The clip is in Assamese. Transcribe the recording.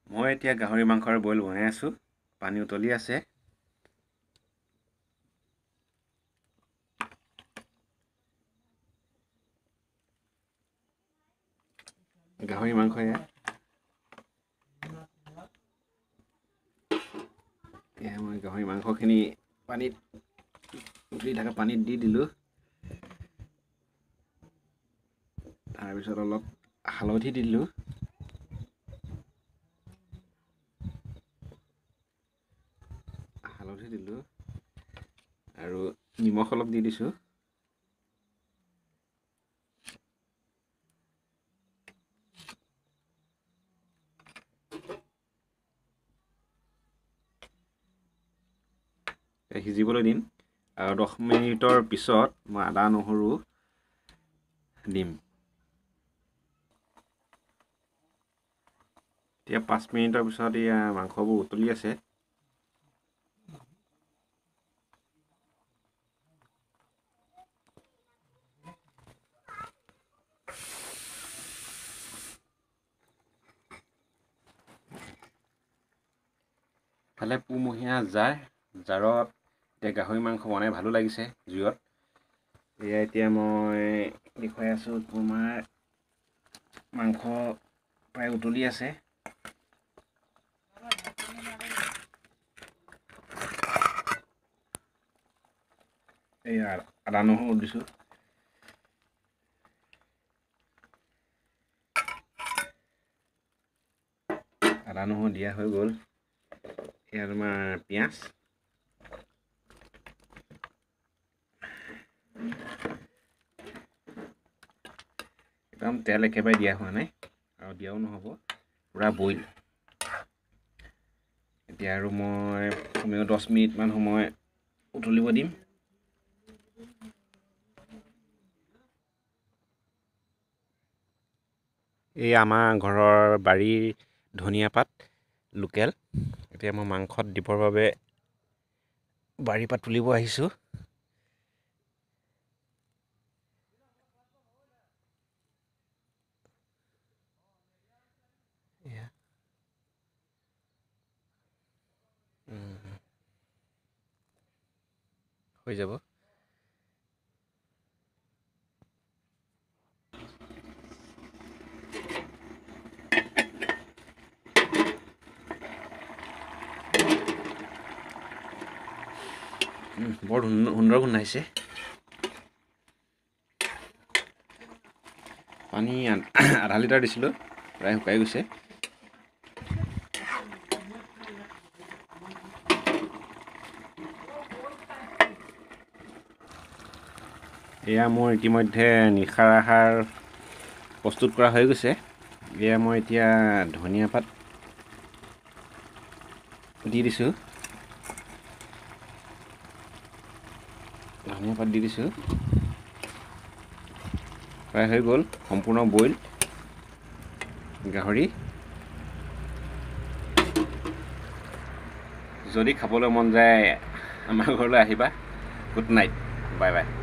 মই এতিয়া গাহৰি মাংসৰ বইল বনাই আছোঁ। পানী উতলি আছে। গাহৰি মাংস এয়া। এতিয়া মই গাহৰি মাংসখিনি পানীত উতলি থকা পানীত দি দিলোঁ। তাৰপিছত অলপ হালধি দিলোঁ। হালধি দিলোঁ আৰু নিমখ অলপ দি দিছোঁ। সিজিবলৈ দিম আৰু 10 মিনিটৰ পিছত মই আদা নহৰু দিম। এতিয়া 5 মিনিটৰ পিছত এয়া মাংসবোৰ উতলি আছে। ইফালে পুহমহীয়া জাৰত এতিয়া গাহৰি মাংস বনাই ভালো লাগিছে জুইত। এয়া এতিয়া মই দেখুৱাই আছোঁ, তোমাৰ মাংস প্ৰায় উতলি আছে। এয়া আদা নহৰু দিছোঁ। আদা নহৰু দিয়া হৈ গ'ল। এয়া তোমাৰ পিঁয়াজ, একদম তেল একেবাৰে দিয়া হোৱা নাই আৰু দিয়াও নহ'ব, পূৰা বইল। এতিয়া আৰু মই কমেও 10 মিনিটমান সময় উতলিব দিম। এই আমাৰ ঘৰৰ বাৰীৰ ধনিয়া পাত লোকেল। এতিয়া মই মাংসত দিবৰ বাবে বাৰীৰ পৰা তুলিব আহিছোঁ। হৈ যাব। বৰ সুন্দৰ গোন্ধাইছে। পানী আধা লিটাৰ দিছিলোঁ, প্ৰায় শুকাই গৈছে। এয়া মোৰ ইতিমধ্যে নিশাৰ আহাৰ প্ৰস্তুত কৰা হৈ গৈছে। এয়া মই এতিয়া ধনিয়া পাত দি দিছোঁ। ধনিয়া পাত দি দিছোঁ। প্ৰায় হৈ গ'ল সম্পূৰ্ণ বইল গাহৰি। যদি খাবলৈ মন যায় আমাৰ ঘৰলৈ আহিবা। Good night, bye bye.